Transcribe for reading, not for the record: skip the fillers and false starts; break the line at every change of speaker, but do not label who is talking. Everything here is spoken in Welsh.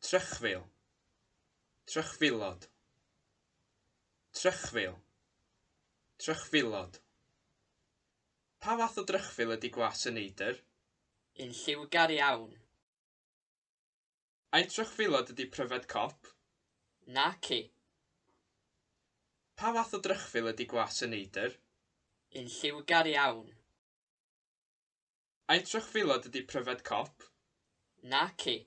Trychfil. Trychfilod. Trychfil. Trychfilod. Pa fath o drychfil ydy gwas y neidr?
Un lliwgar iawn.
Ai trychfilod ydy pryfed cop?
Naci.
Pa fath o drychfil ydy gwas y neidr?
Un lliwgar iawn.
Ai trychfilod ydy pryfed cop?
Naci.